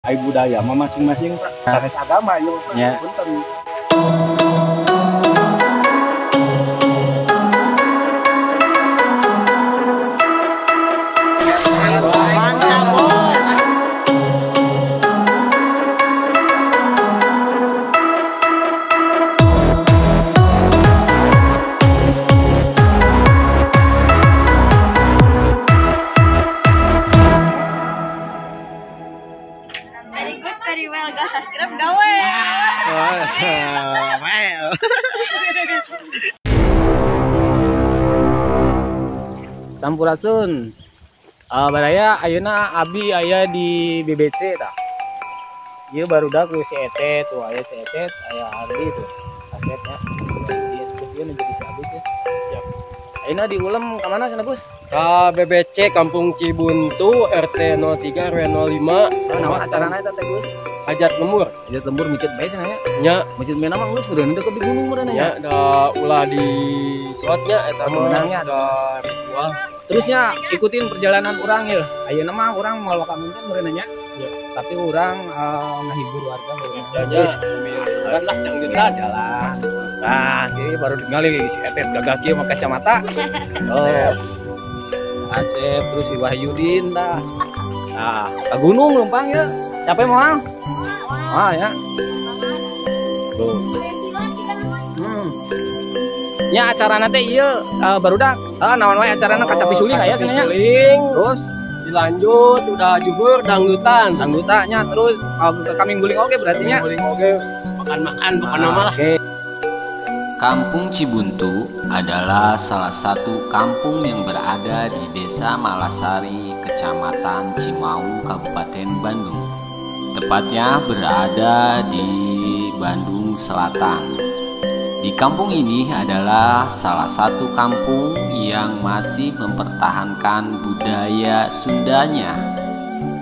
Ai budaya mah masing-masing sanes agama ieu Ya. Punten. Mantap, bos. Very good, very well. Gak subscribe gawe. Sampurasun. Baraya ayeuna abi aya di BBC tah. Ieu barudak ku si Etet tuh, aya si Etet, aya Ardi tuh. Asetnya. Dia ieu nu jadi si Agus ya. Siap. Ayeuna diulem ka mana cenah Gus? Ka BBC Kampung Cibuntu RT 03 RW 05. Oh, naon acarana eta teh Gus? Hajat lembur. Hajat lembur micet bae cenah nya. Nya, Micet mena mah geus meureun deuk di gunung meureun nya da ulah di shotnya eta mah Menangnya. da ritual. Terusnya ikutin perjalanan orang ya. Ayeuna mah urang moal waka konten meureun nya. Ya. Tapi urang ngahibur warga meureun. Nya jalan lah dangdutan. Jalan. Nah, ini baru ditinggali si Etet gagah kieu make kacamata. Oh. Asep terus si Wahyudin dah. Nah, ke gunung lempang ya. Capek moal? Ah ya. Tuh. Ya acarana teh ieu barudak. Naon wae acarana kacapi suling aya cenah nya. Suling, Terus dilanjut udah juhur dangdutan. dangdutannya terus ke kambing guling oge berarti nya. Guling oge makan-makan pokona mah lah. Oke. Kampung Cibuntu adalah salah satu kampung yang berada di Desa Malasari, Kecamatan Cimaung, Kabupaten Bandung. Tepatnya berada di Bandung Selatan. Di kampung ini adalah salah satu kampung yang masih mempertahankan budaya Sundanya.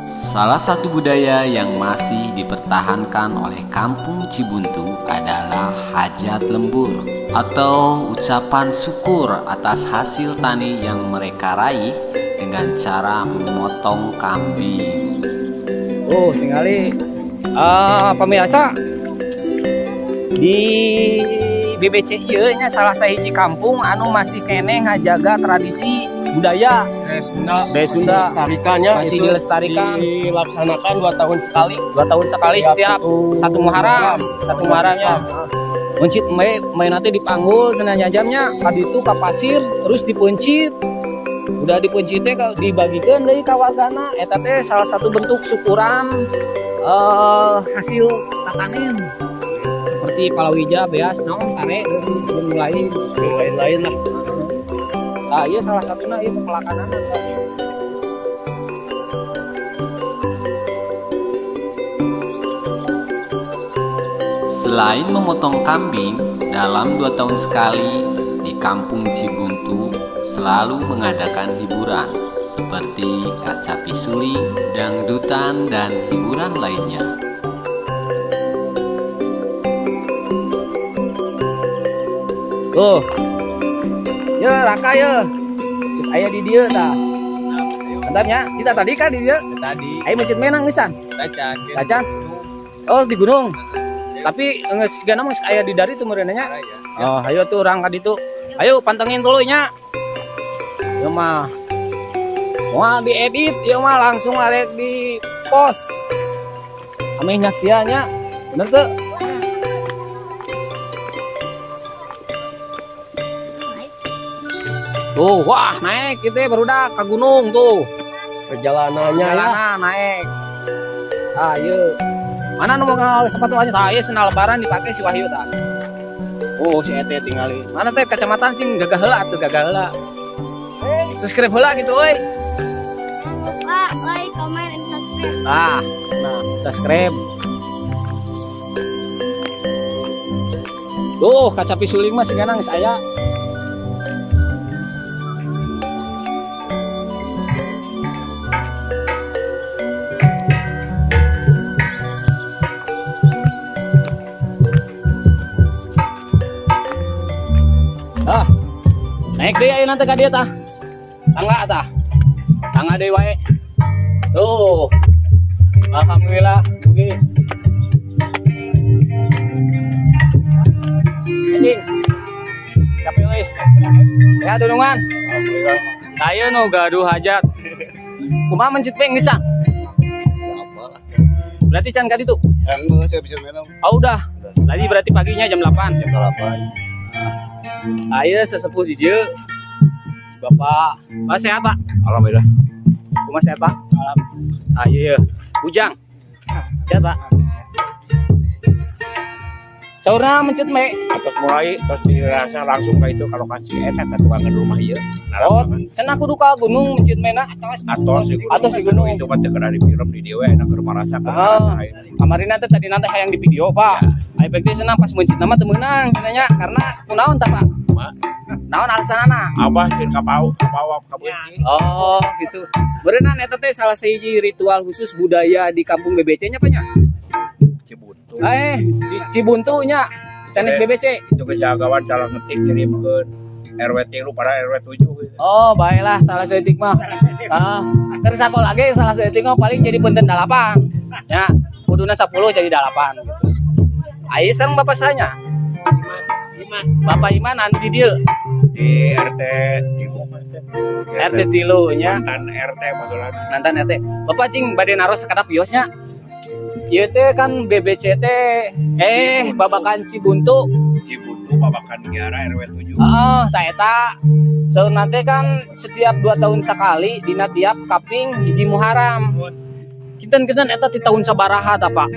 Salah satu budaya yang masih dipertahankan oleh Kampung Cibuntu adalah hajat lembur atau ucapan syukur atas hasil tani yang mereka raih dengan cara memotong kambing. Oh, tinggali pemirsa di BBC ieu nya salah sahiji kampung anu masih keneh ngajaga tradisi budaya Sunda, Budaya Sunda. dilestarikannya, Masih itu dilestarikan. Dilaksanakan 2 tahun sekali. 2 tahun sekali setiap satu Muharram, satu Muharramnya. Mencit main nanti dipanggul senang jamnya tadi itu ke pasir terus dipencit. Udah dipencit teh dibagikan deui ka wargana. Eta teh salah satu bentuk syukuran hasil tatanen. Seperti palawija, beas, naon, tare, dan lain Lain-lain lah. Ah, iya salah satunya iya pepelakanan. Selain memotong kambing, dalam 2 tahun sekali di Kampung Cibuntu selalu mengadakan hiburan seperti kacapi suling, dangdutan, dan hiburan lainnya. Tuh. Ya Raka ya. Terus aya di dieu tah. Mantapnya, kita tadi kan di dieu. Tadi Ayo mencit menang geusan. tacan. Tacan. Oh, di gunung. Tapi geus sigana mah geus aya di dari teu meureun nya. Oh, ayo tuh urang ka ditu. Ayo pantengin dulu nya. Ieu mah moal diedit, ieu mah langsung arek di post. Ameh nyaksian nya. Bener teu? Tuh, wah naik kita barudak ke gunung tuh. Perjalanannya ya. Perjalanan naik. Ah, ieu. Mana nu mau sepatu aja? Tah, ieu sendal lebaran dipakai si Wahyu tah. Oh, si Ete tinggali. Mana teh kacamata cing gagah heula atuh gagah heula. Subscribe heula gitu euy. Jangan lupa like, comment, and subscribe. Ah, nah, subscribe. Tuh, kacapi suling mah sigana geus aya. Ah, naik deui ayeuna teh ka dieu tah. Tangga tah. Tangga deui wae. Tuh. Alhamdulillah, dugi. Anjing. Capek euy. Sehat dunungan? Alhamdulillah. Aya nu gaduh hajat. Kumaha mencit peng geus? Berarti can ka ditu? Yang saya bisa minum. Oh udah. Tadi berarti paginya jam 8. Jam 8. Ayo sesepuh di dieu. Si Bapak. Pak sehat, Pak? Alhamdulillah. Kumaha sehat, Pak? Alhamdulillah. Ayo ya. Bujang. Sehat, Pak? Saurna mencit me. Atos mulai terus dirasa langsung ka itu kalau kasih eta ka tukangan rumah ieu. Oh, cenah kudu ka gunung mencit mena. Atos di gunung. Atos di gunung. Itu mah teu di film di dieu we enak keur marasa ka. Kamarina teh tadi nanti hayang di video, Pak. Aya teh senang pas mencit nama teu meunang cenah karena kunaon tah, Pak? Naon alasanana? Abah sieun ka pau, ka bawa ka beunci. Oh, gitu. Berenang eta teh salah sahiji ritual khusus budaya di kampung BBC nya, Pak nya? Cibuntu. Cibuntu nya. Sanes BBC. Itu kejagawan cara ngetik ngirimkeun RW 3 pada RW 7 gitu. Oh, baiklah salah saeutik mah. Ah, terus sakola ge salah saeutik mah paling jadi punten 8. Ya, kuduna 10 jadi 8 gitu. Aya sareng bapak sanya? Iman. Bapak Iman anu di dieu. Di RT 3. RT 3 nya. Mantan RT bagelan. Mantan RT. Bapak cing bade naros sakedap wios nya. Ieu teh kan BBC teh babakan Cibuntu. Cibuntu babakan Kiara RW 7. Heeh, tah eta. Saurna teh kan setiap 2 tahun sekali dina tiap kaping hiji Muharram. Kinten-kinten eta ti tahun sabaraha tah, Pak?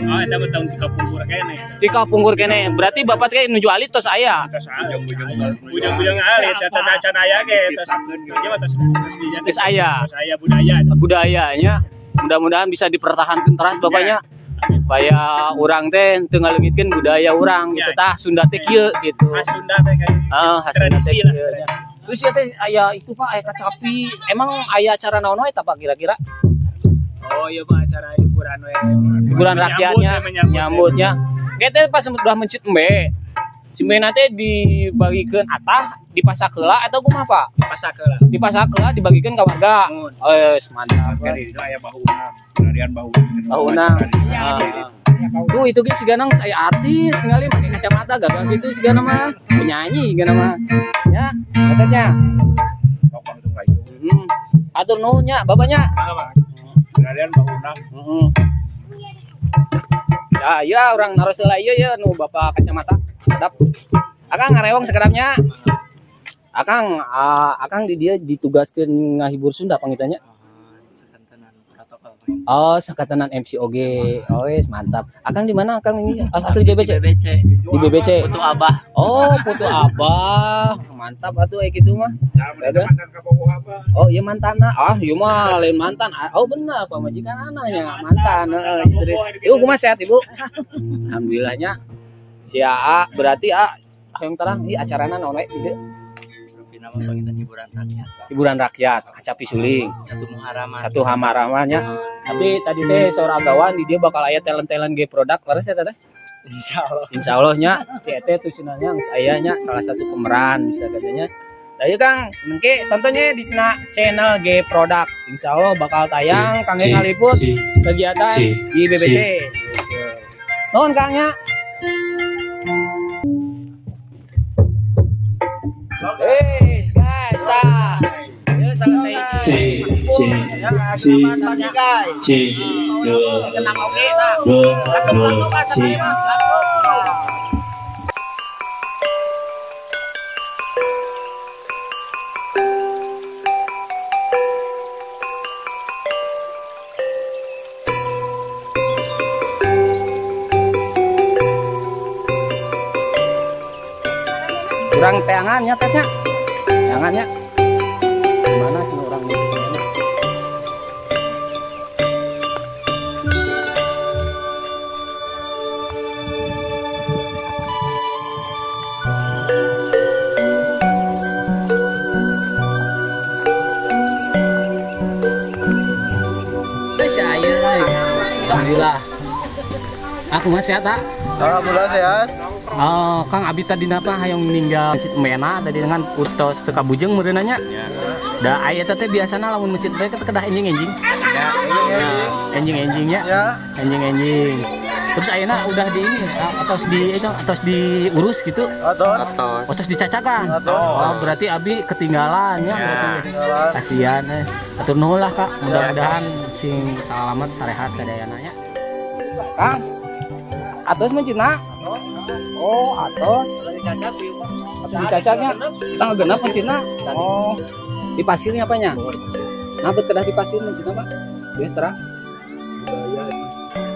Oh, eta mah tahun ti kapungkur keneh. Ti kapungkur keneh. Berarti bapak teh nuju alit tos aya. Tos aya. Bujang-bujang alit eta can aya ge tos. Ieu mah tos geus aya. Tos aya budaya. Budayanya. Mudah-mudahan bisa dipertahankan terus bapaknya. Supaya urang teh teu ngaleungitkeun budaya urang gitu tah Sunda teh kieu gitu. Khas Sunda teh kayak khas Sunda teh kieu. Terus ya teh aya itu Pak, aya kacapi. Emang aya acara naon wae tah Pak kira-kira? Oh iya Pak, acara hiburan we. Hiburan rakyatnya, nyambutnya. Ge teh pas udah mencit embe. Si embe teh dibagikeun atah dipasak heula atau kumaha Pak? Dipasak heula. Dipasak heula dibagikeun ka warga. Oh, mantap. Kari itu aya bahuuna, larian bahuuna. Bahuuna. Duh, itu ge sigana saya artis ningali pakai kacamata gagah gitu sigana mah, penyanyi sigana mah. Ya, katanya. Heeh. Atur nuhun nya, bapaknya. Larian bahuuna. Heeh. Ya, ya urang naros heula ieu ya nu bapak kacamata. Sedap. Akang ngarewong sekedapnya. Akang, akang di dia ditugaskan ngahibur Sunda pangitanya. Oh, sakatenan MC oge. Oh, wes mantap. Akang di mana akang ini? Asli BBC. Di BBC. Putu Abah. Oh, Putu Abah. Mantap atuh kayak gitu mah. Mantan ka Bogo Abah. Oh, iya mantanna. Ah, ieu mah lain mantan. Oh, benar pamajikan anaknya mantan. Heeh, istri. Ibu kumaha sehat, Ibu? Alhamdulillahnya. Si AA berarti A hayang terang ieu acarana naon we ieu? Nama pangitan hiburan rakyat. Hiburan rakyat, kacapi suling. Satu Muharraman. Satu Muharramannya. Tapi tadi teh seorang agawan di dia bakal aya talent-talent G produk leres ya teteh? Insyaallah. Insyaallah nya si Ete tuh cenahnya geus aya nya salah satu pemeran bisa katanya. Nah, ieu Kang, engke tontonnya di channel G Produk. Insyaallah bakal tayang kangge ngaliput kegiatan di BBC. Nuhun Kang nya. Guys, guys, tah. Ieu salah sahiji. C C C 2 2 2 C. Kurang teangannya tesnya, teangannya gimana sih orang ini? Alhamdulillah. Aku masih sehat, tak? Alhamdulillah sehat. Oh, Kang Abi tadi napa hayang meninggal mena tadi dengan utos teu kabujeng meureunanya. Da aya teh biasana lamun meuncit teh kedah enjing-enjing. Enjing-enjingnya. Enjing-enjing. Terus ayeuna udah di ini atos di itu atos diurus gitu. Atos. Atos dicacakan. Oh, berarti abi ketinggalan ya berarti. Kasihan eh. Atur nuhun lah Kak. Mudah-mudahan sing salamat sarehat sadayana nya. Kang. Atos meuncitna? Oh, atos. Atos dicacaknya. Tanggal genep meuncitna. Oh. Di pasirnya apanya? Nah, bet kedah di pasir meuncitna, Pak. Biasa terang.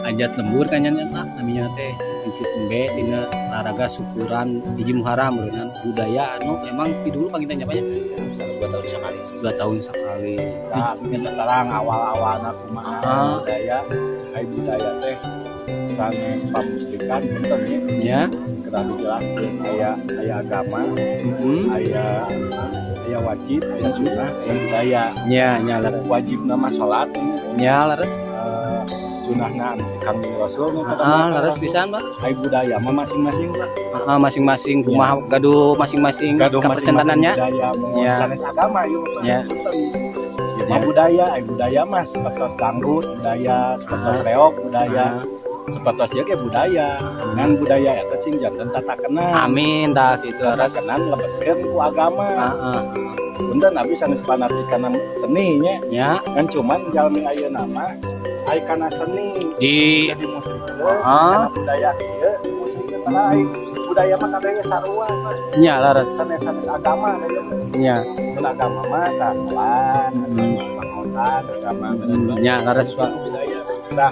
Ajat lembur kanyanya Pak, namanya teh mencit embe dina laraga syukuran hiji Muharram meureunnan budaya anu emang ti dulu panginten nya Pak nya? 2 tahun sekali. 2 tahun sekali. Nah, terang awal-awalna kumaha budaya, ai budaya teh sanes pamusrikan punten nya. Ya, kedah dijelaskeun aya aya agama, aya aya wajib, aya sunnah, aya budaya. Nya, nya leres. Wajibna mah salat, Nya leres. Sunahna anu Kangjeng Rasul nu Ah, leres pisan, Pak. Ai budaya mah masing-masing, Pak. Ah, masing-masing kumaha gaduh masing-masing Gaduh kapercantanannya. budaya mun Ya. sanes agama ieu mah. Ya. Punten. Ieu mah budaya, ai budaya mah sepertos dangdut, budaya sepertos reog, budaya sepertos ieu ge budaya. Ngan budaya eta sing janten tatakenan. Amin tah kitu leres. Tatakenan lebetkeun ku agama. Heeh. Punten abi sanes fanatik kana seni nya. Ya, Kan cuman jalmi ayeuna mah ai kana seni di jadi musrikeun, Ah. kana budaya ieu dimusrikeun malah ai budaya mah kabeh sarua Pak. Nya leres. Sanes-sanes agama da ieu. Nya. Mun agama mah tah salat, agama agama Nya leres Pak. budaya. Tah,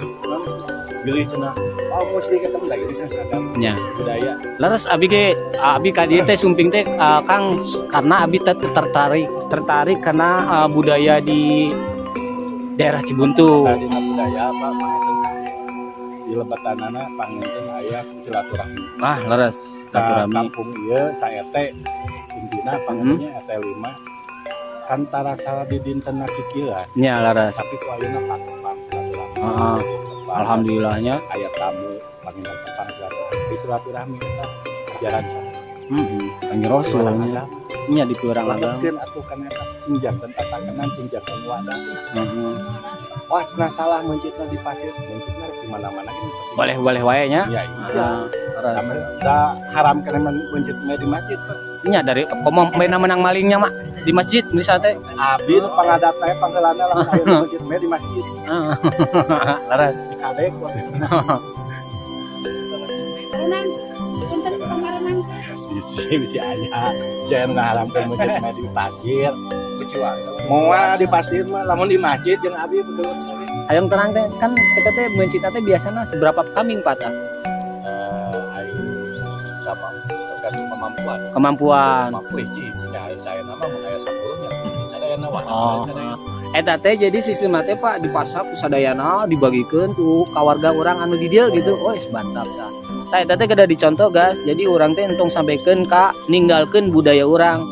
bilih cenah. Oh musyrik eta mah lagi sanes agama. Nya. Budaya. Leres abi ge abi ka dieu teh sumping teh Kang karena abi teh tertarik tertarik karena budaya di daerah Cibuntu. Tah dina budaya Pak panginten di lebetanana panginten aya silaturahmi. Ah, leres. Sa Silaturahmi. kampung ieu sa RT intina pangintennya RT 5 kan tarasa di dinten kikieuan Nya leres. tapi ku ayeuna patepang silaturahmi. Ah, alhamdulillahnya. Aya tamu panginten tepang silaturahmi. Silaturahmi eta ajaran sa. Heeh. Kanjeng Rasul nya. Nya di piurang agama. Lebetkeun atuh kana eta sing janten tatakenan sing janten wadah. Heeh. Wah, nah salah meuncitna di pasir, meuncitna di mana-mana gitu. Boleh-boleh wae nya. Ya, iya. Ah, leres. Sama da haram kana meuncit di masjid, Pak. Nya dari komo mena menang malingnya mak di masjid misalnya teh. Abi nu pangadap teh panggeulana lamun aya nu meuncit di masjid. Leres. Dikadek waktu itu. Renan, punten kemarenan. Bisi bisi aya. Jangan ngaharamkeun meuncit di pasir. Kecuali moal di pasir mah lamun di masjid jeung abi betul. Hayang terang teh kan kita teh meuncit teh biasana seberapa kambing Pak tah? Ai sama tergantung kemampuan. Kemampuan. Mampu hiji ya saya nama mun aya 10 nya sadayana wae. Oh. Eta teh jadi sistem teh Pak di pasar ku sadayana dibagikeun ku ka warga urang anu di dieu gitu. Oh, geus mantap tah. Tah eta teh kedah dicontoh guys. Jadi urang teh entong sampaikeun ka ninggalkeun budaya urang.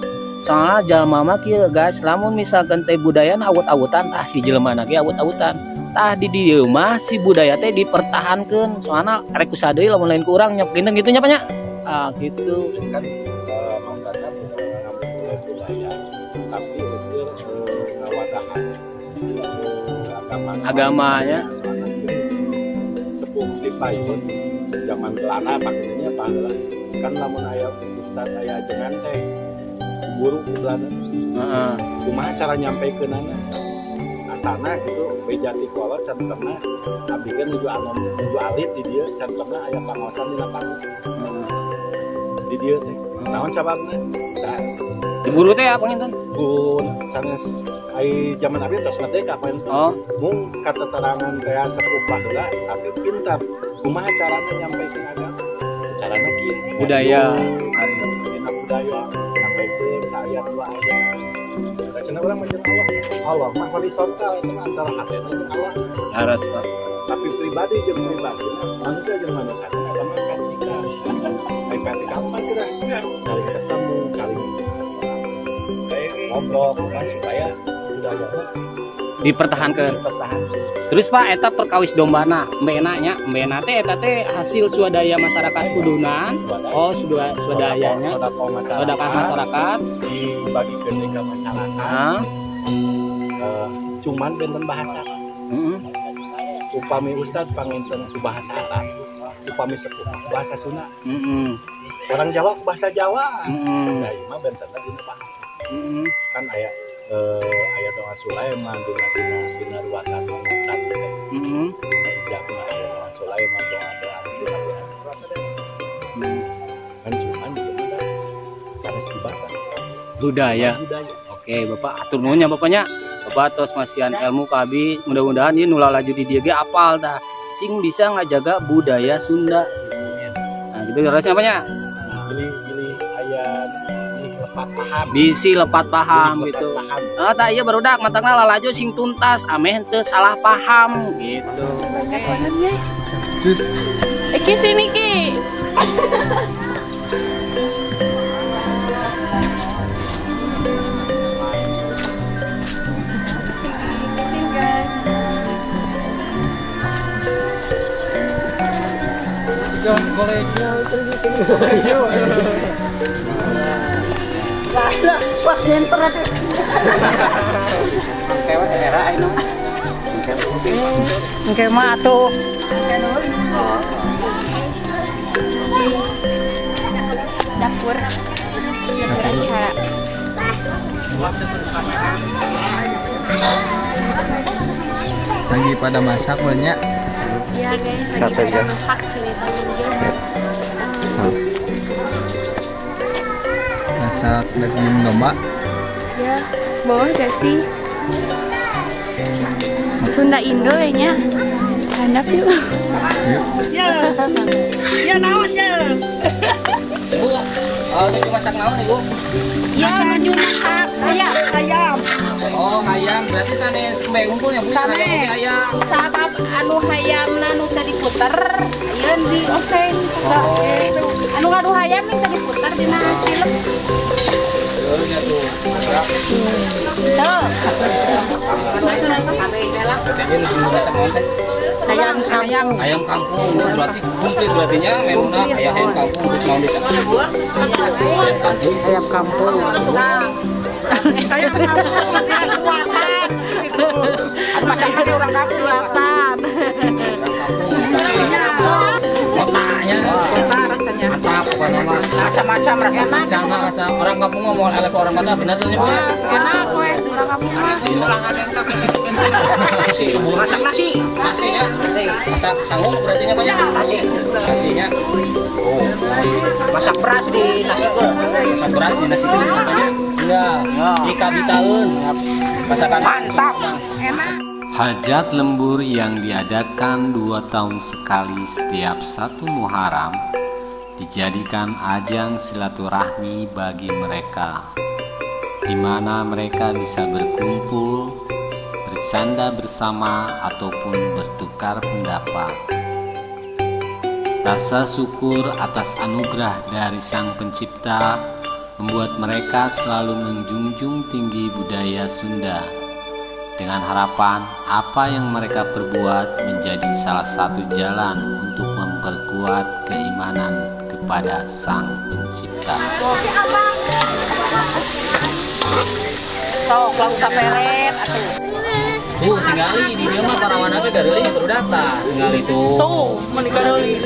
Soalnya jalma mah kieu guys, lamun misalkan teh budayana awut-awutan tah si jelema ge awut-awutan. Tah di dieu mah si budaya teh dipertahankeun. Soalna rek usaha deui lamun lain ku urang nyok ginteng kitu nya Pak nya. Ah gitu. Kan maksudnya bukan ngambil budaya tapi ukur ngawadahan agama Agamanya. Sepuh di payun zaman Belanda pakainya baheula kan lamun aya ustad aya ajengan teh buru ke Belanda. Heeh. Kumaha cara nyampaikeunana asana gitu beja ti kolot can pernah abdi kan nuju anom nuju alit di dieu can pernah aya pangaosan dina panggung di dieu teh naon sababna tah Diburu teh apa panginten? ku sanes ai zaman abi tos merdeka panginten. Oh, mung kateterangan teh sepuh baheula tapi pintar kumaha carana nyampaikan agama carana kieu budaya. Dina budaya nyampaikan saayat dua ayat. Cenah urang mah jeung Allah. Allah mah horizontal itu mah antara hatena jeung Allah. Leres Pak. Tapi pribadi jeung pribadi, manusia jeung manusia eta mah vertikal. Ai vertikal mah geura saling ketemu, saling ngobrol kan supaya budayana Dipertahankan. dipertahankan. Terus Pak eta perkawis dombana, mbena nya, mbena teh eta teh hasil swadaya masyarakat kudunan. Oh, swadayanya. Sodako masyarakat. Sodakah masyarakat. Dibagikeun deui ka masyarakat. Nah, Cuman benten bahasa. Upami ustad panginten ku bahasa Arab, upami sepuh bahasa Sunda. Orang Jawa ku bahasa Jawa. Nah, ieu mah bentenna dina bahasa. Kan aya aya doa Sulaiman dina dina dina ruatan ruatan teh. Dina ijabna aya doa Sulaiman, doa-doa dina kan cuman ieu mah da sanes dibaca. Budaya. Budaya. Oke, Bapak atur nuhun nya Bapaknya. Bapak tos masihan ilmu ka abi, mudah-mudahan ieu nu lalaju di dieu ge apal tah. Sing bisa ngajaga budaya Sunda. Nah, gitu rasanya apanya? Pilih pilih aya pilih lepat paham. Bisi lepat paham Pilih lepat gitu. paham. Ah, tah ieu barudak matangna lalajo sing tuntas ameh teu salah paham gitu. Banyak banget guys. Terus Ki sini Ki. Ikutin guys. Wah, nyenter atuh. Engke mah atuh. Dapur. Dapur acara. Lagi pada masak banyak. Iya guys, lagi pada masak ceritanya guys. Masak daging domba. Ya, boleh gak sih? Sunda Indo ya nya. Handap yuk. Yuk. Ya. Ya naon ya. Ibu, nuju masak naon Ibu? Ya, nuju masak ayam. Ayam. Oh, ayam. Berarti sanes embe ngumpulnya Bu, Sanes. hayam oge ayam. Sabab anu hayamna nu tadi puter, ayeun di oseng. Oh. Anu ngadu hayam nu tadi puter dina film. Seuleunya tuh. Tuh. Katanya nuju masak naon teh? Ayam kampung. Ayam kampung. Berarti komplit berarti nya menuna aya ayam kampung terus naon deui? Ayam kampung. Ayam kampung. Ayam kampung buatan. Anu masakna teh orang kampung. Buatan. Orang kampung. Kotanya. Kota rasanya. Mantap pokoknya mah. Macam-macam rasanya. Sama rasa orang kampung mah mau elek ke orang kota bener tuh nya Bu ya. Enak we orang kampung mah. Nasi sebelum masak nasi. Nasinya. Masak sangu berarti nya banyak. Nasi. Nasinya. Oh. Masak beras di nasi Masak beras di nasi kuning namanya. Enggak. Ika ditaun. Masakan Mantap. Enak. Hajat lembur yang diadakan 2 tahun sekali setiap 1 Muharram dijadikan ajang silaturahmi bagi mereka, di mana mereka bisa berkumpul, bercanda bersama, ataupun bertukar pendapat. Rasa syukur atas anugerah dari Sang Pencipta membuat mereka selalu menjunjung tinggi budaya Sunda, dengan harapan apa yang mereka perbuat menjadi salah satu jalan untuk memperkuat keimanan kepada Sang Pencipta. Sok lauk kapelet atuh. Tuh tinggali di dieu mah parawana teh gareulis barudak tah tinggali tuh. Tuh, meuni gareulis.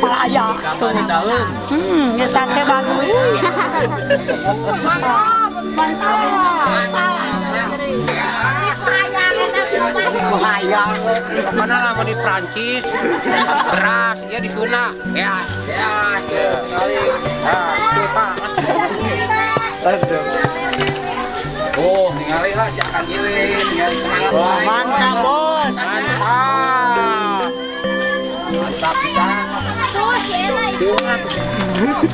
Malah aya. Kapan ditaeun? Ya sate bagus. Mantap, mantap. Hayang pokoknya lamun di Prancis beras ya di Sunda ya ya sekali. Oh, tinggali lah si akan gini, tinggali semangat. Oh, mantap bos, mantap. Mantap pisan.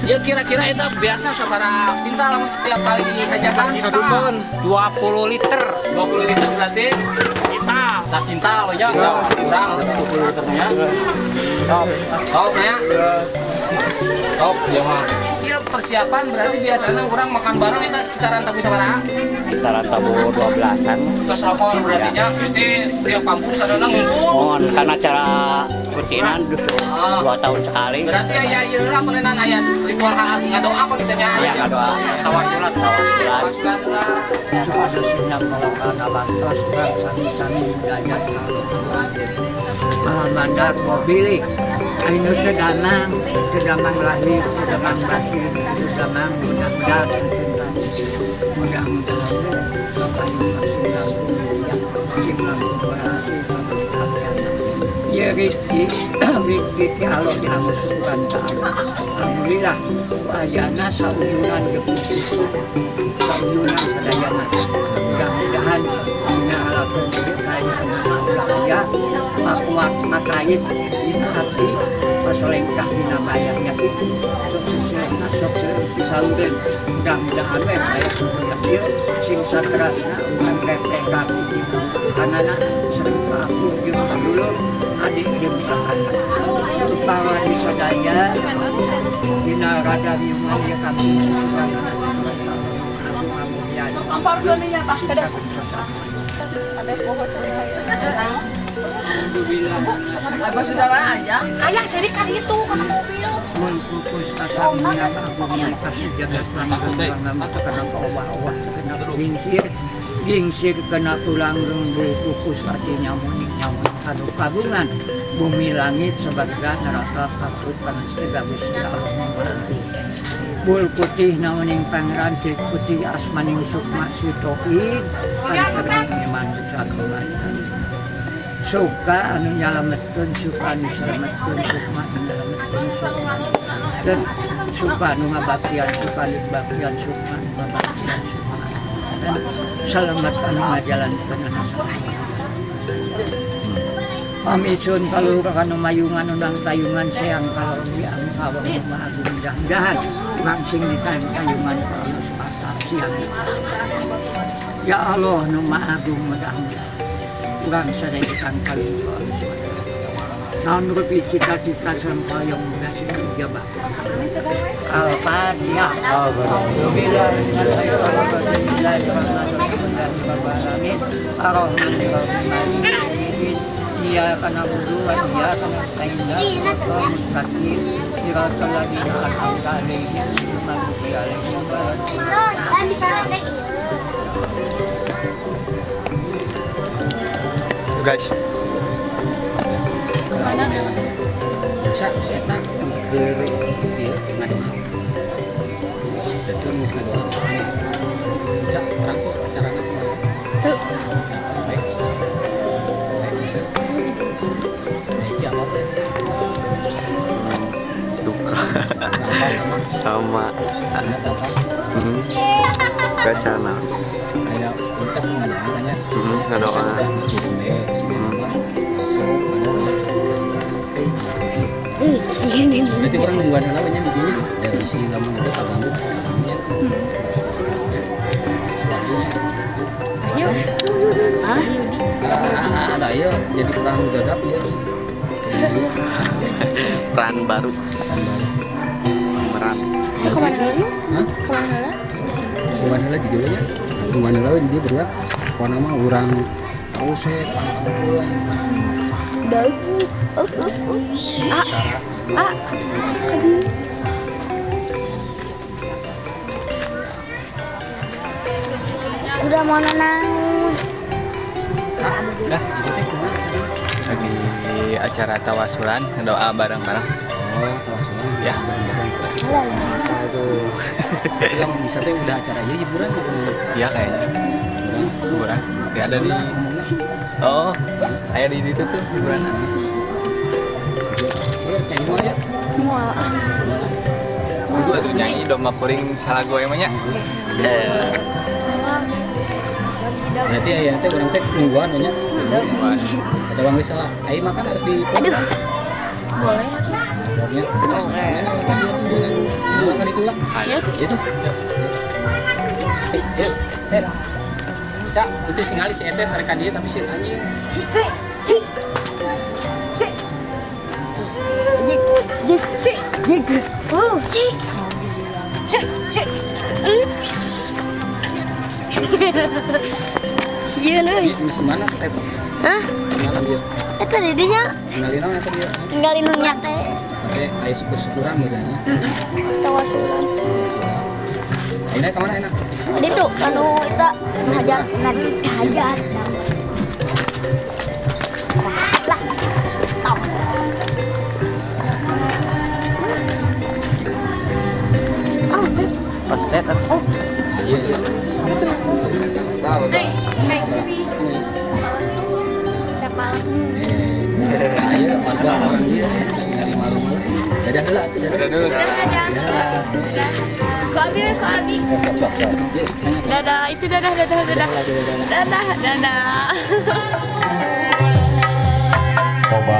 Ya kira-kira itu biasanya sabaraha kintal lamun setiap kali hajatan? 1 ton. 20 liter. 20 liter berarti kintal. Sakintal ya, kurang berarti 20 liternya. Top. Top ya. Top ya mah. Iya persiapan berarti biasanya orang makan bareng kita sekitaran tabu sabaraha? Sekitaran tabu 12-an. Terus rokor berarti nya. Berarti setiap kampung sadana ngumpul. Mohon karena acara Rutinan 2 tahun sekali. Berarti aya ieu lah meunang aya ritual ngadoa apa kitu nya? Iya, ngadoa. Tawasulan, tawasulan. Malamandar mobil anu teu damang lahir, teu damang batin, teu damang mudah-mudahan ya rezeki rezeki Allah diamusukan ta'ala. Alhamdulillah ayana sauyunan gepusiku sauyunan sadayana. Mudah-mudahan dina alasan kaya pakuat makait dina hati pasolengkah dina bayarnya itu sukses sukses disaureun. Mudah-mudahan we aya ieu sing saterasna urang repeh kaki kanana sareng aku jeung padulur adik jeung kakak. Upama di sadaya dina rada riungan ieu kampung susukan ampar dulunya Pak. Ada. Ada pohon Alhamdulillah. Abah saudara aja. Ayah jadi kan itu karena mobil. Mun pupus asamnya agung kasih jagat langgang kena owah-owah kena gingsir gingsir kena tulang bulu pupus artinya munik nyamun anu kagungan bumi langit sebagai neraka kaput panesti Gusti Allah Maha. Bul putih naoning pangeran cek putih asmaning sukma si tauhid pangeran iman sakuman suka anu nyalametkeun suka anu selametkeun sukma anu nyalametkeun sukma dan suka anu ngabaktian suka anu baktian sukma anu ngabaktian sukma dan selamat anu ngajalankeun anu pamisun kalur kanu mayungan unang tayungan seang kalau diang kawang rumah agung mudah-mudahan langsung ditayang tayungan kalau sepatah siang. Ya Allah nu maha agung mudah-mudahan urang sadaya ditangkal naon rupi cita-cita sareng hoyong muga sing dijabah. Al-Fatihah. Alhamdulillah. Iyyaka na'budu wa iyyaka nasta'in ihdinas mustaqim siratal ladzina an'amta 'alaihim ghairil maghdubi 'alaihim waladdallin. Guys. Mana? Bisa eta keur ieu ngadoa. Betul geus ngadoa. Bisa terang kok acarana kumaha? Tuh. Baik. Baik bisa. Baik apa aja? Duka. Apa sama? Sama. Sunat apa? Gacana. Ayo, kita tuh ngadoa tanya. Ngadoa. Udah ngecimbe, si nama langsung ngadoa. Berarti orang nungguan heula nya di dinya. Dari si lamun itu kaganggu si kaganggunya. Si Wahyu nya. Ayo. Ah, ada ya jadi perang dadap ya. Peran baru. Peran. Kemana heula? Hah? Kemana heula? Tungguan heula di dieu nya. Tungguan heula di dieu berdua. Pokona mah urang terus we pantengkeun. Dagi. Ah. Ah. Aduh. Udah mau naon. Dah, itu teh kumaha acarana? Lagi acara tawasulan, doa bareng-bareng. Oh, tawasulan ya bareng-bareng. Aduh. Yang bisa teh udah acara ieu hiburan bukan? Iya kayaknya. Hiburan. Ya ada di. Oh, aya di itu tuh hiburan. Saya nyanyi moal ya? Moal. Kudu atuh nyanyi domba kuring salah gue emangnya. Berarti aya teh urang teh nungguan nya. Kata bang geus salah. Ai makan arek di Aduh. Boleh. Nah, pas makan enak makan dia tuh jalan. Ini makan itulah. Itu. Eh. Cak, itu singali si Etet mereka dia tapi si anjing. Si si si. Jik jik si jik. Oh, si. Si si. Iya, Ini mana step? Hah? Kenalan dia. Eta didinya. Ninggalin naon eta dia? Ninggalin nu nyate. Oke, aya syukur-syukuran meureun nya. Tawa sulam. Sulam. Ayeuna ka mana enak? Ditu anu eta hajat hajat. Lah. Tau. Ah, paket oh. Iya, iya. Hei, sini. Ayo warga orang dia nyari malu-malu. Dadah heula atuh dadah. Dadah. Ku abi, ku abi. Sok sok sok. Yes. Dadah, itu dadah dadah dadah. Dadah, dadah. Coba.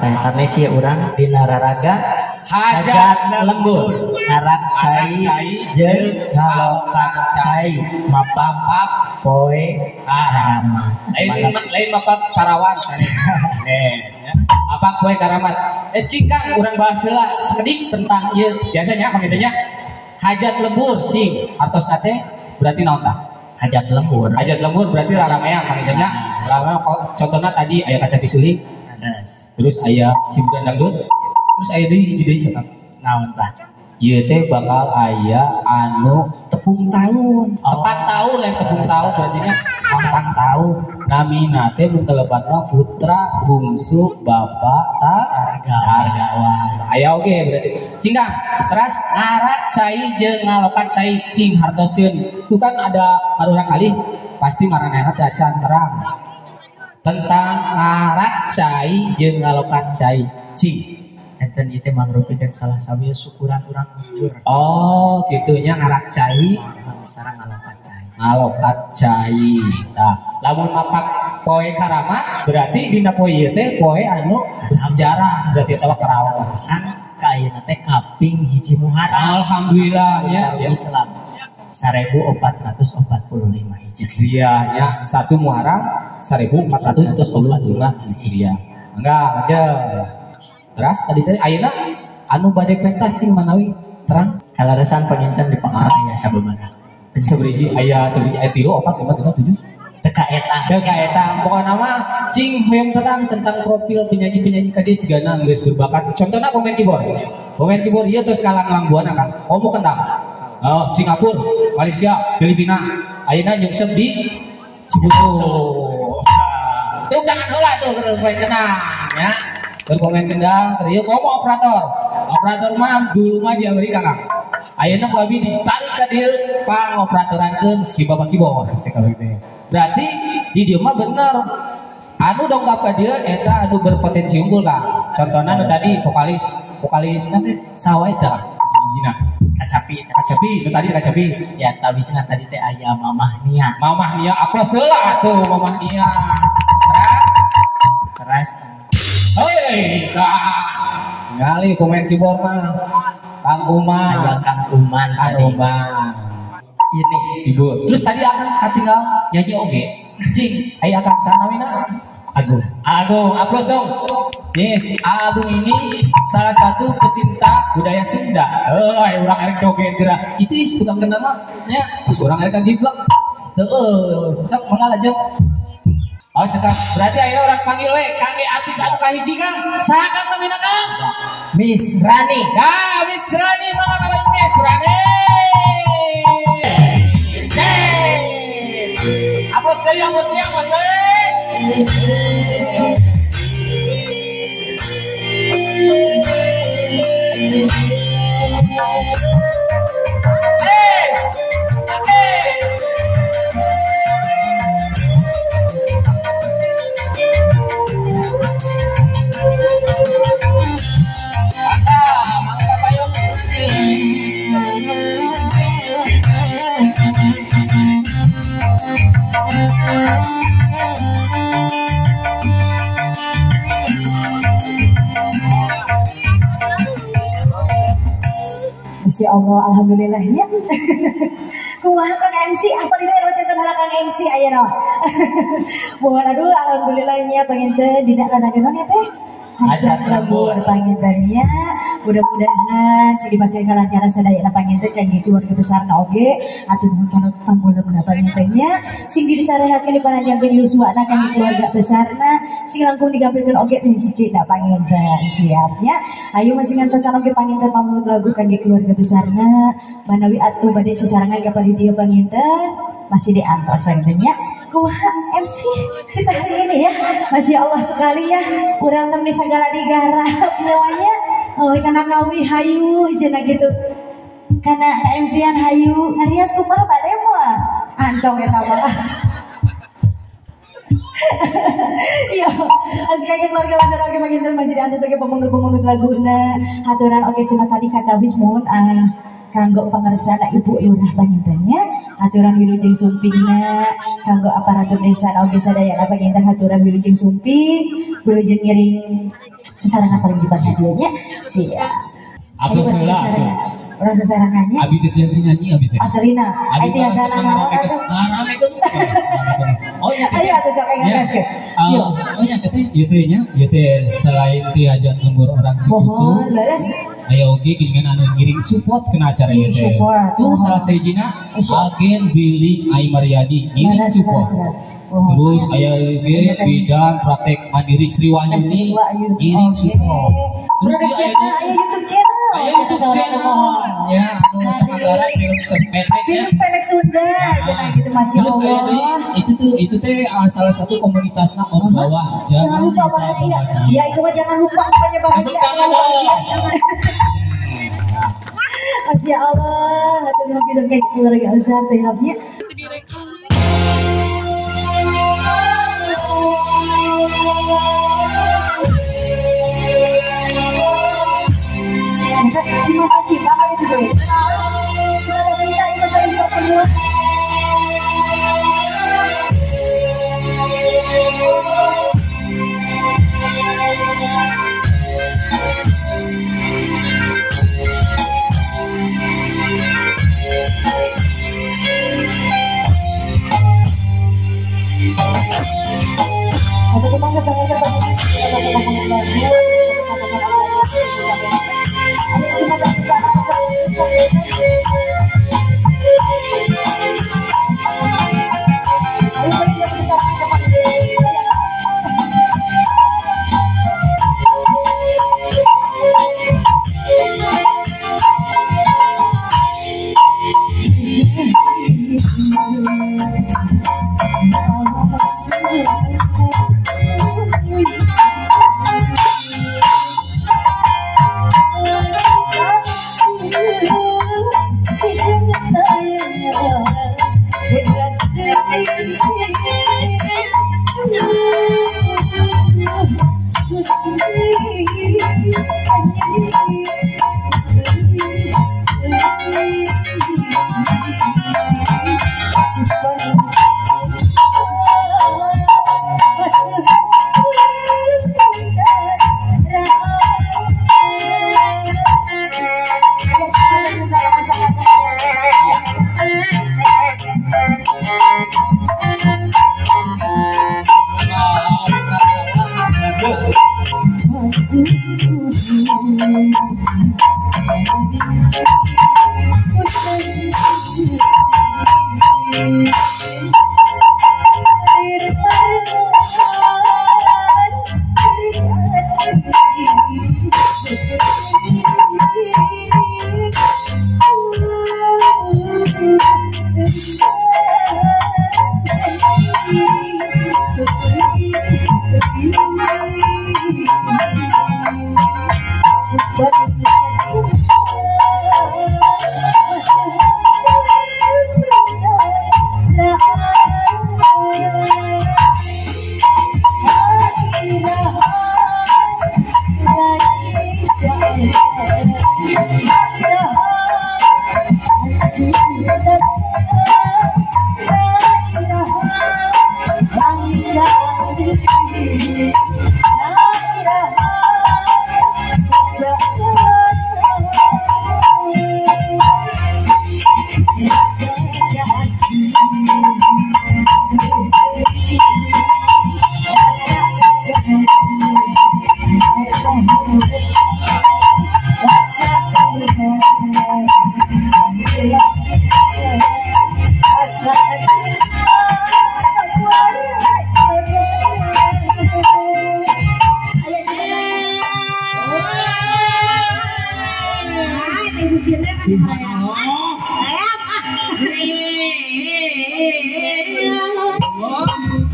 Teh sanes ieu urang dina raraga hajat lembur ngarak cai jeung ngalokat cai mapapak poe karamat. Lain mapak parawan sanes ya. Mapak poe karamat. Cing Kang urang bahas heula sakedik tentang ieu biasanya panggilnya hajat lembur cing artosna teh berarti naon tah? Hajat lembur. Hajat lembur berarti raramean panggilnya. Raramean contohna tadi aya kacapi suling. Terus aya hiburan dangdut. Terus aya deui hiji deui siapa? Naon tah? Ieu teh bakal aya anu tepung tahun. Tepang tahun lain tepung tahun berarti nya tepang tahun. Namina teh mun telebatna putra bungsu bapak Targawan. Aya oge berarti. Cing Kang, teras ngarak cai jeung ngalokat cai cing hartoskeun. Itu kan ada arurang kali pasti maranehna teh acan terang. Tentang ngarak cai jeung ngalokat cai cing. Enten ieu teh mangrupikeun salah sawieu syukuran urang mundur. Oh, kitunya ngarak cai sareng ngalokat cai. Ngalokat cai. Tah, lamun mapak poe karamat berarti dina poe ieu teh poe anu bersejarah berarti eta karawasan ka ayeuna teh kaping 1 Muharram. Alhamdulillah ya Islam 1445 Hijriah ya, 1 Muharram 1445 Hijriah. Enggak aja. Terus tadi tadi ayeuna anu bade pentas sing manawi terang kalaresan panginten di pangkat aya sababaraha. Sabriji aya sabriji aya 3 4 5 6 7 teka eta. Teka eta pokona mah cing hoyong terang tentang profil penyanyi-penyanyi ka dieu sigana geus berbakat. Contohna pemain keyboard. Pemain keyboard ieu tos kalanglang buana kan. Komo kendang. Oh, Singapura, Malaysia, Filipina. Ayeuna nyungsep di Cibuntu. Tuh jangan heula tuh pemain kendang ya. Pemain kendang, teriuk, komo operator. Operator mah dulu mah di Amerika Kang. Ayeuna ku abi ditarik ka dieu pangoperatorankeun si bapak keyboard cek kalau gitu. Berarti di dieu mah bener. Anu dongkap ka dieu eta anu berpotensi unggul Kang. Contohna nu tadi vokalis, vokalis nanti sawa eta hijina. Kacapi, kacapi, nu tadi kacapi. Ya tabisna tadi teh aya Mamah Nia. Mamah Nia aplos heula atuh Mamah Nia. Teras. Hei, Kang. Ngali pemain keyboard mah. Kang Uman, aya Kang Uman, Kang Uman. Ini ibu. Terus tadi akan katinggal nyanyi oge. Cing, aya Kang sanamina? Agung. Agung, aplaus dong. Nih, Agung ini salah satu pecinta budaya Sunda. Eh, urang erek joget geura. Kitu ih tukang kendang mah nya, terus urang erek giblek. Heueuh, sok mangga lanjut. Oh cekap, berarti akhirnya orang panggil we kangge artis anu kahiji Kang. Saha Kang namina Kang? Miss Rani. Nah, Miss Rani mangga kapan Miss Rani. Hey. Aplaus deui, aplaus deui, aplaus deui. Hey. Hey. Masya Allah, alhamdulillah ya. Kumaha Kang MC, apa di daerah contoh Kang MC aya no. Mohon aduh alhamdulillahnya panginten dina kana ya teh. Hajat lembur pangintennya. Mudah-mudahan sing dipasihan kalancaran sadayana panginten kangge keluarga besar na oge atuh nuhun kana panggulemna pangintennya sing disarehatkeun dipanjangkeun yuswana kangge keluarga besarna sing langkung digampilkeun oge rezekina panginten siapnya. Ayo masih ngantosan oge panginten pamut lagu kangge keluarga besarna manawi atuh bade sasarengan ka panitia panginten masih diantos pangintennya. Kumaha MC kita hari ini ya, Masya Allah sekali ya, kurang temen segala digarap nyawanya, oh karena ngawi hayu cenah gitu, karena MC-an hayu, ngarias kumaha bade mah, antong eta mah. Iya, asik keluarga besar oke panginten masih diantos oge pemungut-pemungut laguna, haturan oge cenah tadi kata wis mohon kanggo pangersana Ibu Lurah pangintennya, aturan wilujeng sumpingna, kanggo aparatur desa oge sadayana panginten haturan wilujeng sumping, wilujeng ngiring Sesarengan paling di hadiahnya siap. Apa salah? Orang sesarengannya. Abi teh tiasa nyanyi abi teh. Asalina. Ai tiasa naon atuh. Oh iya. Ayo atuh sok ngegaskeun. Oh iya teteh ieu teh nya, ieu teh selain ti ajan lembur orang Cibuntu. Mohon leres. Aya oge geuningan anu ngiring support kena acara ieu teh. Tuh salah sahijina agen Billy Ai Mariadi ngiring support. Terus aya oge bidan praktek mandiri Sri Wahyuni ngiring support. Terus aya YouTube channel. Aya YouTube channel ya anu samadara film pendek film pendek Sunda cenah gitu Masya Allah. Terus aya deui itu teh salah satu komunitasna Om Bawah. Jangan lupa bahagia. Ya itu mah jangan lupa pokoknya bahagia. Masya Allah, hatur nuhun pisan ka keluarga besar teh nya. Cinta cinta kan itu gue. Cinta cinta itu saya juga perlu. Satu kemana sama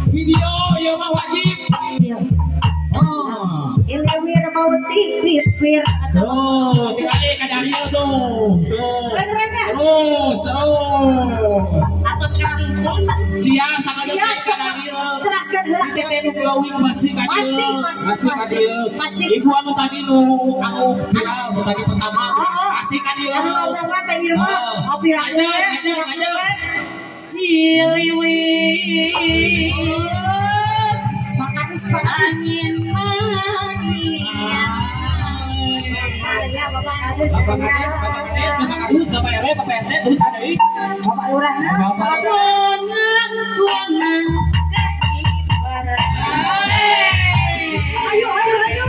Video ya mah wajib. Oh. Ilewir mau pipir atau oh, sekali ke Dario tuh. Tuh. Terus, terus. Atau sekarang siap sangat detik ke Dario. Teraskan heula. Si teteh nu glowing pasti ka Pasti, pasti, pasti. Pasti. Ibu anu tadi nu anu viral nu tadi pertama. Pasti ka dieu. Anu ngomong teh Irma, mau viral. Lanjut, lanjut. Angin manis Kades, Bapak Kades, Bapak Kadus, Bapak RW, Bapak RT, terus ada deui. Bapak Lurahna, ayo ayo ayo.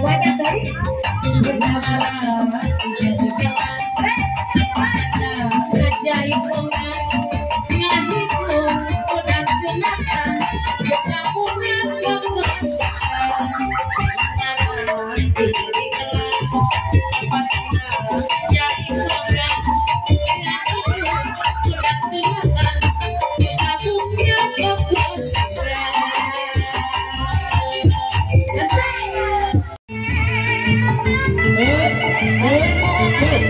Banyak Oh,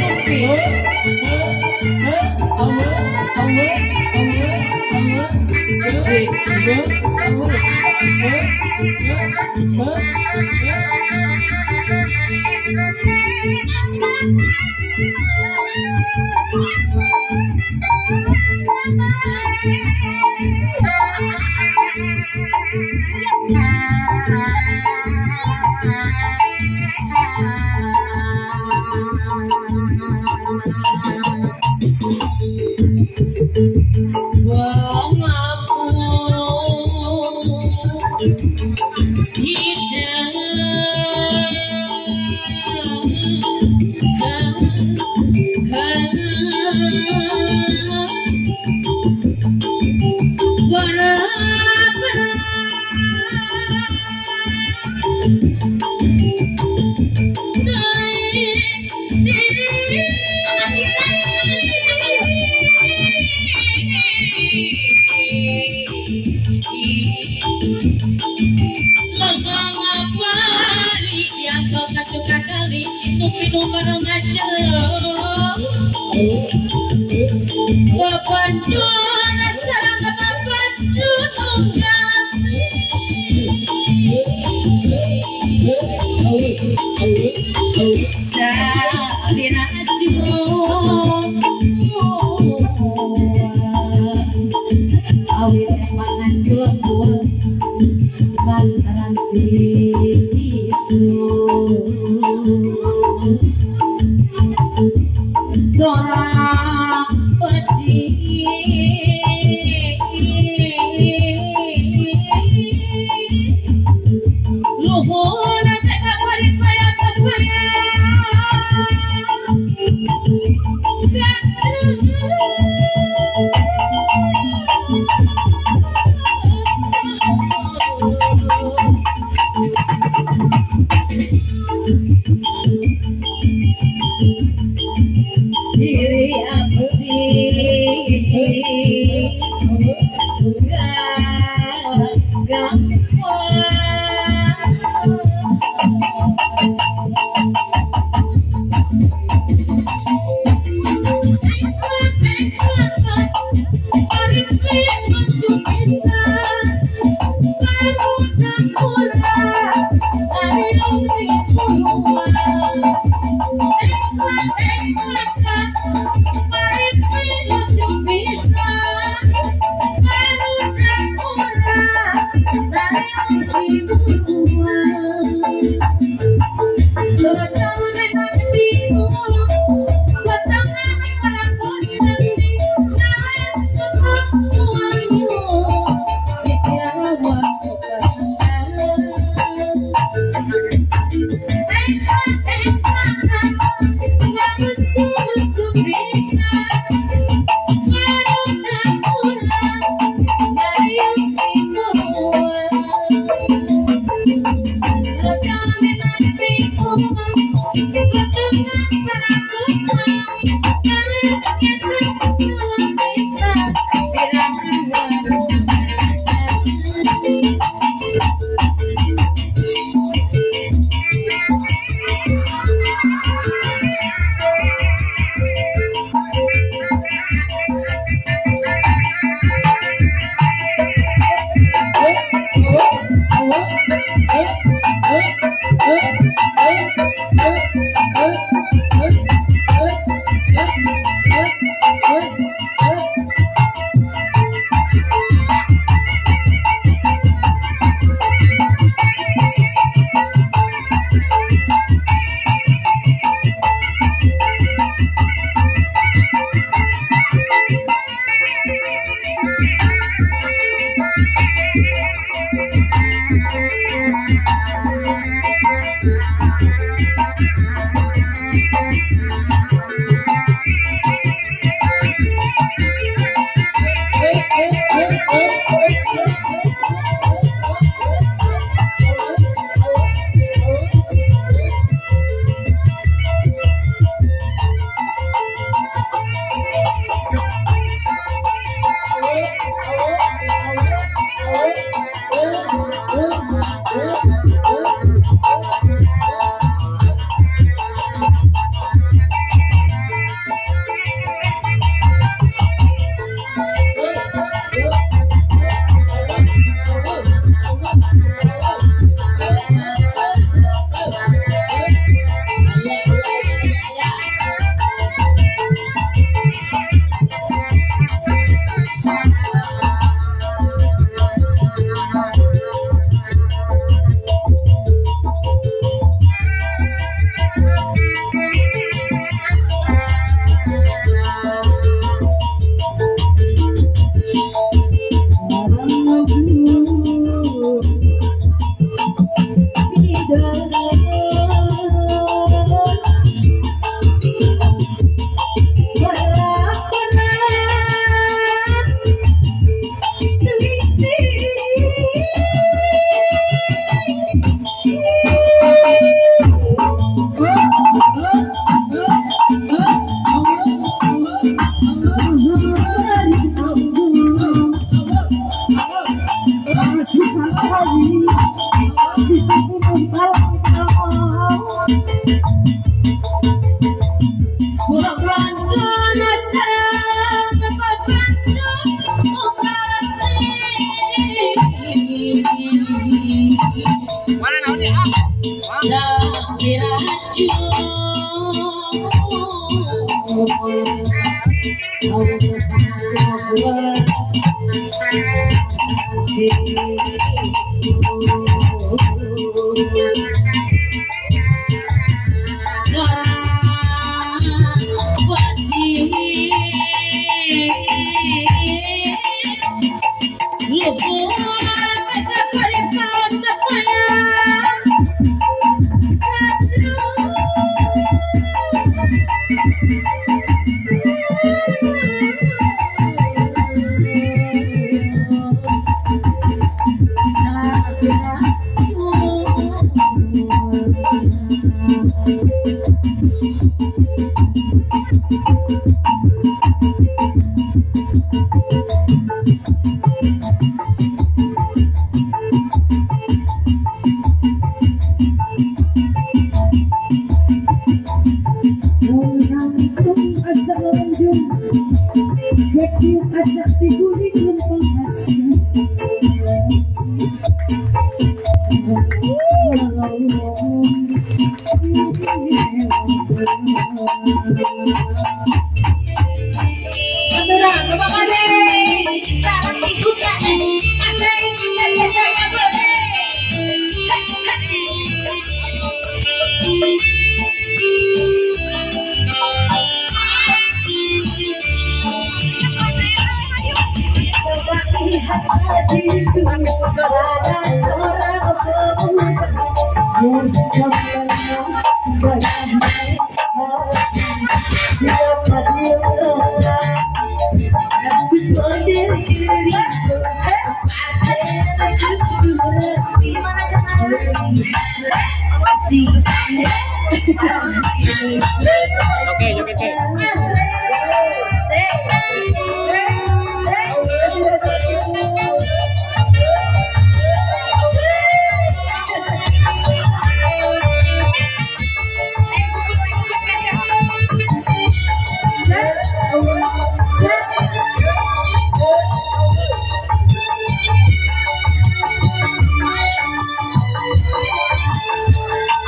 Oke, joget oke.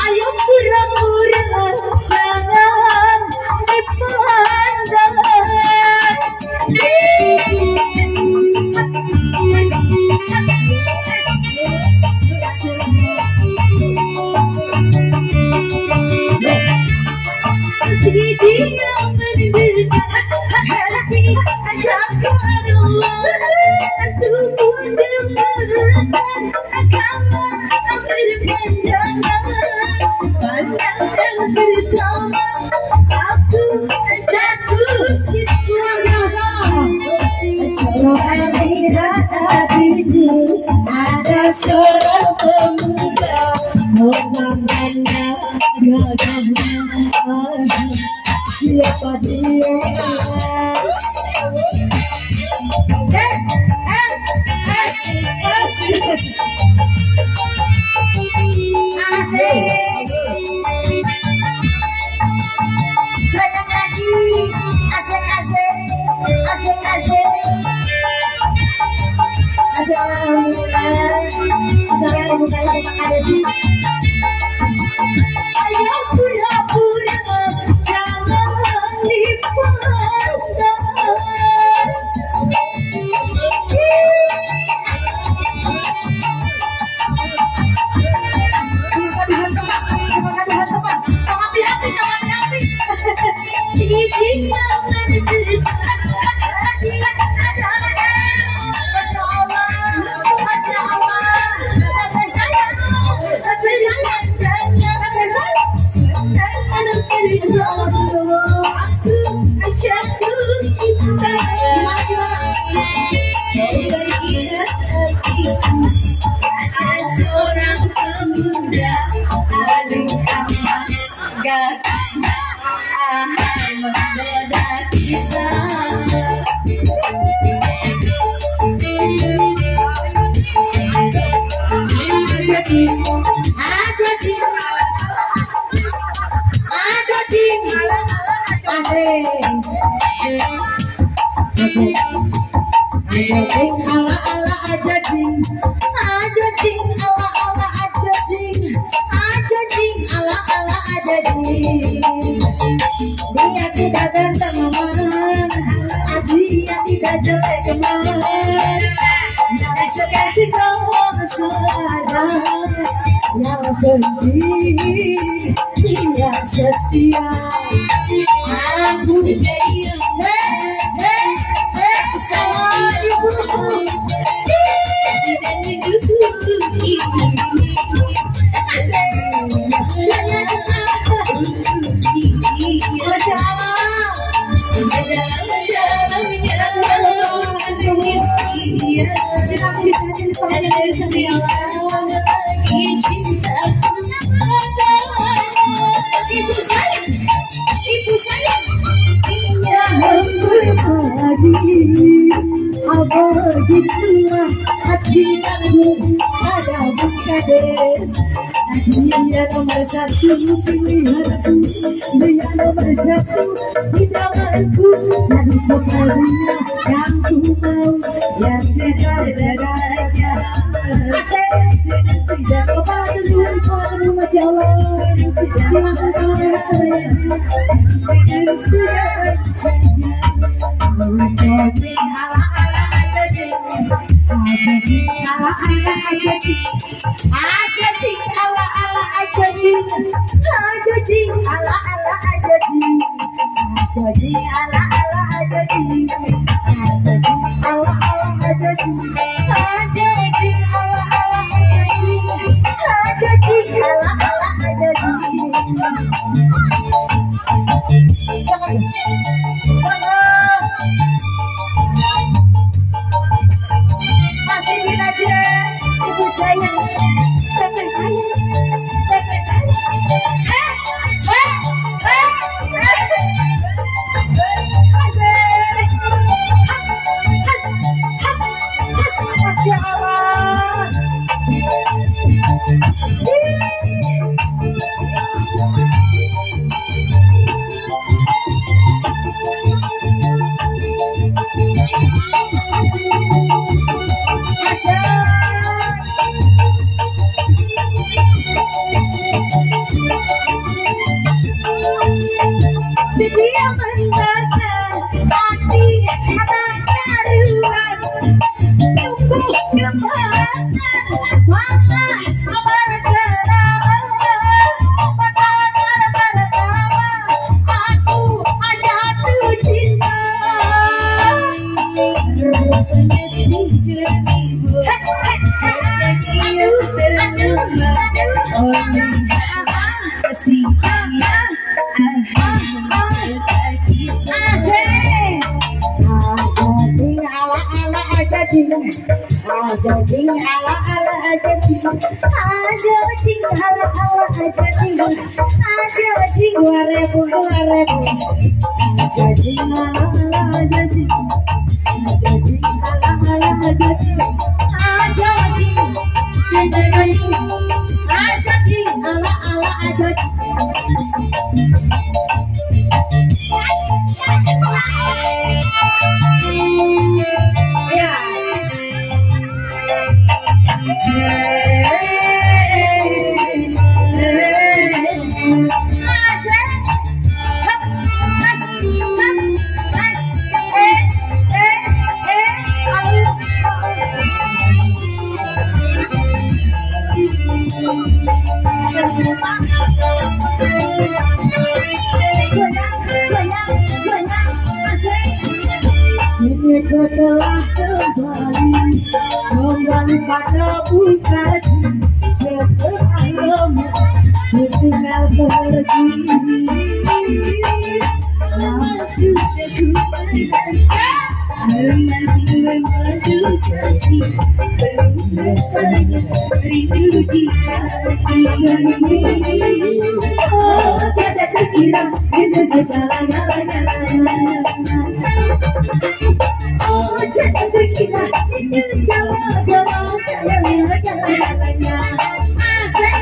Ayo pura-pura jangan dipandang. Meski dia menderita hati tak keluar, aku pun gemetar kalau berpandangan. Pandangan pertama aku jatuh cinta. Hatiku ada seorang pemuda memandangnya gagahnya. Siapa dia? C M S S Asik. Goyang lagi. Asik asik. Asik asik. Alhamdulillah. Assalamualaikum. Ayo pura-pura jangan dipandang. Masya Allah, Masya Allah, sampai sayang, sampai sayang. Aduh gak menggoda kita. Aja jing ala ala aja jing, aja jing ala ala aja jing, aja jing ala ala aja jing. Dia tidak ganteng man, dia tidak jelek man, yang sekasih kau saja, yang penting dia setia. Aku begitulah hatiku pada Bukades. Dia nomor satu pilihanku, dia nomor satu idamanku, dan sebaliknya yang ku mau, yang segar-segarnya. Kepala tunduk, Masya Allah. Silakan sama Kini kau telah kembali, kembali pada Bekasi. Setelah lama tertinggal pergi, masih ku menanti kasih. Rasanya rindu di hati. Oh, tiada terkira rindu segala-galanya. Oh, tiada terkira rindu segala-galanya. Asik.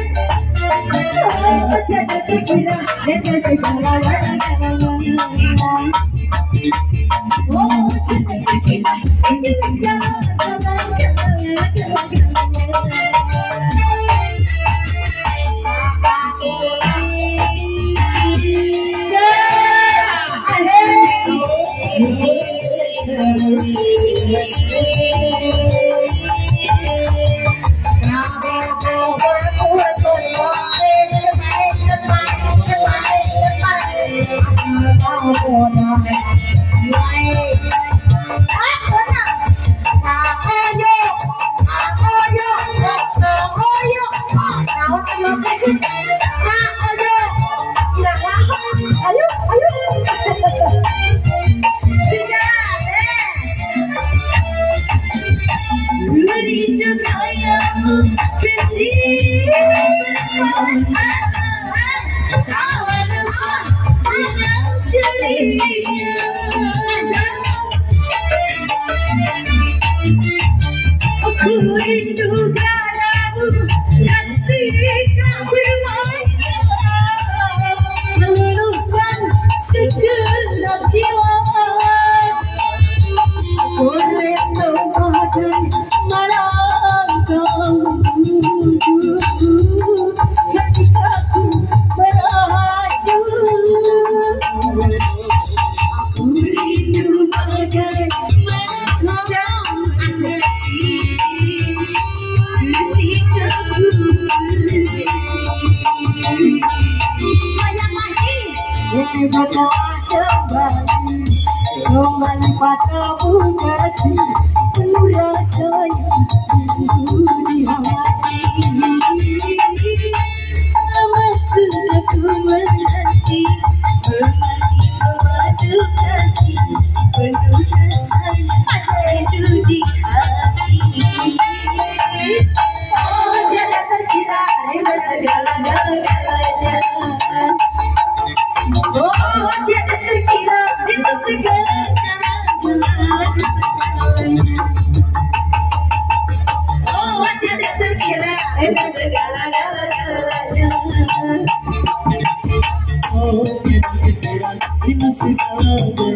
Oh, tiada terkira rindu segala-galanya. Oh, tiada terkira rindu segala-galanya. Aku rindu kepadamu ketika bermanja, meluluhkan segenap jiwa. Aku rindu bagaimana kau ketika ku merajuk. Aku rindu bagaimana kau ketika ku bersih. Kembali, kembali padamu kasih, penuh rasanya rindu di hati. Lama sudah ku menanti, menanti pemadu kasih, penuh rasanya rindu di hati. Oh, tiada terkira rindu segala-galanya. Oh, tiada terkira rindu segala-galanya. Oh, tiada terkira rindu segala-galanya. Oh, tiada terkira rindu segala-galanya.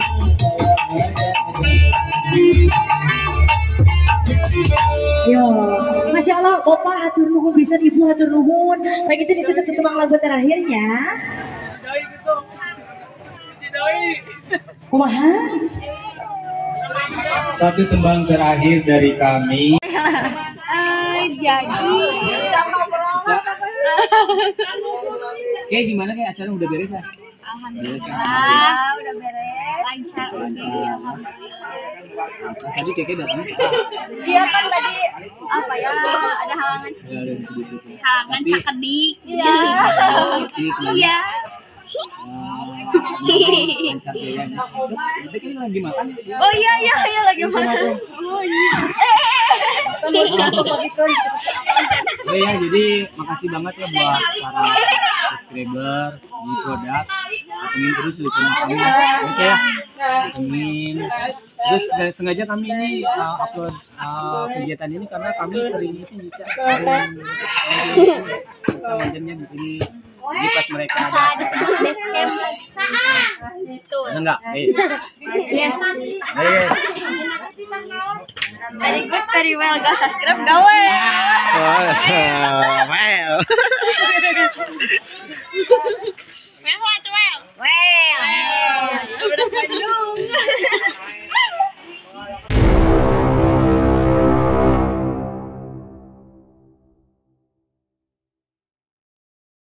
Yo, Masya Allah, Bapak hatur nuhun pisan, Ibu hatur nuhun. Baik itu satu tembang lagu terakhirnya. Kumaha? Satu tembang terakhir dari kami. Jadi kayak gimana, kayak acara udah beres ya? Alhamdulillah, udah beres. Lancar, oke. Tadi Keke datang. Iya kan tadi apa ya, ada halangan sedikit. Halangan sakedik. Iya. Iya. Lancar kayaknya. Tadi lagi makan ya? Oh iya iya iya lagi makan. Oh iya. Oke ya, jadi makasih banget ya buat para subscriber G Product. Datengin terus di channel kami ya. Datengin. Terus sengaja kami ini upload kegiatan ini karena kami sering itu sering kontennya di sini. Jadi pas mereka bisa disebut base camp gitu. Enggak? Yes. Very good, very well. Gak subscribe gawe. Well.